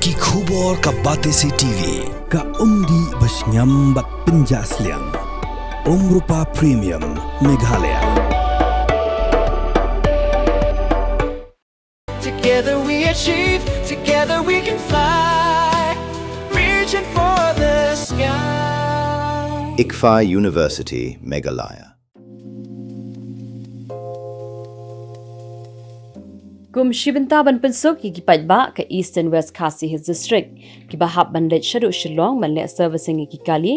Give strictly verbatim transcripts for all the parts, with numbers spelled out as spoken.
Ki khubor ka Batesi T V, ka umdih ba shngiam bad pynjah sliang. Umrupa Premium, Meghalaya. Together we achieve, together we can fly. Reaching for the sky. ICFAI University, Meghalaya. Kum shi bynta ban pynsuk ïa ki paidbah ka Eastern West Khasi Hills District, kiba hap ban leit shaduh Shillong ban leh servicing ïa ki kali,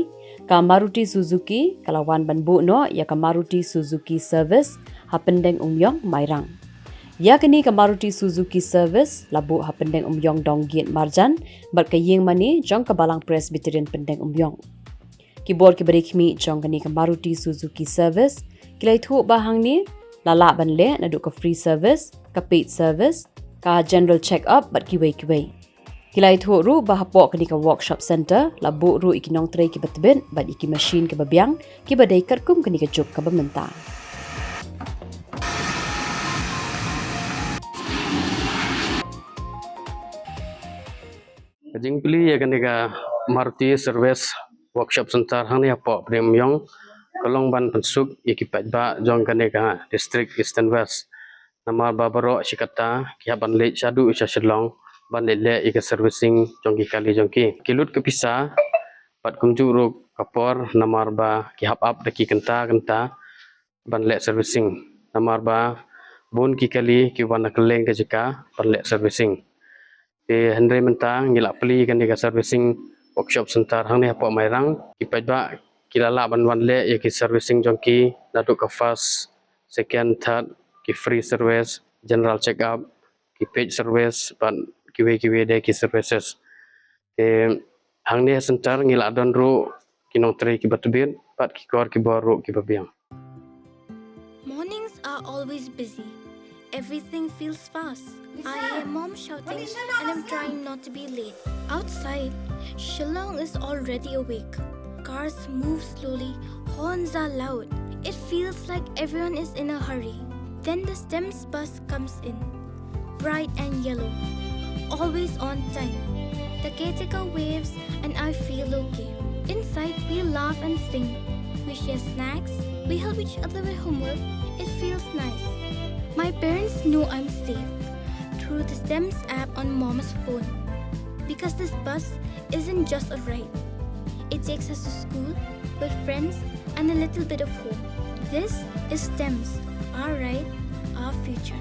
ka Maruti Suzuki ka la wan ban buh noh ïa ka Maruti Suzuki Service ha Pyndengumiong, Mairang. Ïa kane ka Maruti Suzuki Service la buh ha Pyndengumiong Donggiat Marjan bad ka ïing mane jong ka Balang Presbyterian Pyndengumiong. Ki bor kiba dei khmih jong kane ka Maruti Suzuki Service ki la ïathuh ba hangne la lah ban leh naduh ka free service, ka paid service, ka general check up bad kiwei kiwei. Ki la ïathuh ruh ba hapoh kane ka workshop center la buh ruh ïa ki nongtrei kiba tbit bad ïa ki machine kiba biang kiba dei katkum kane ka juk kaba mynta. Ka jingplie ïa kane ka Maruti Service Workshop Center hangne hapoh Pyndengumiong ka long ban pynsuk ïa ki paidbah jong kane ka district Eastern West. Namar ba baroh shi katta ki hap ban leit shaduh sha Shillong ban leit leh ïa ka servicing jong ki kali jong ki. Ki lut ka pisa bad kumjuh ruh ka por namar ba ki hap ap da ki kynta kynta ban leh servicing. Namar ba bun ki kali ki wan na kylleng ka jaka ban leh servicing. Te hynrei mynta ngi la plie kane ka servicing workshop center hangne hapoh Mairang. Ki paidbah ki la lah ban wan leh ïa ki servicing jong ki naduh ka first, second, third, ki free service, general check up, ki paid service bad kiwei kiwei de ki services. Te hangne ha center ngi la don ruh ki nongtrei kiba tbit bad ki kor ki bor ruh kiba biang. Mornings are always busy. Everything feels fast. I hear mom shouting and I'm trying not to be late. Outside, Shillong is already awake. Cars move slowly, horns are loud. It feels like everyone is in a hurry. Then the STEMS bus comes in. Bright and yellow. Always on time. The caretaker waves and I feel okay. Inside, we laugh and sing. We share snacks. We help each other with homework. It feels nice. My parents know I'm safe through the STEMS app on mom's phone. Because this bus isn't just a ride, it takes us to school, with friends, and a little bit of home. This is STEMS, our ride, our future.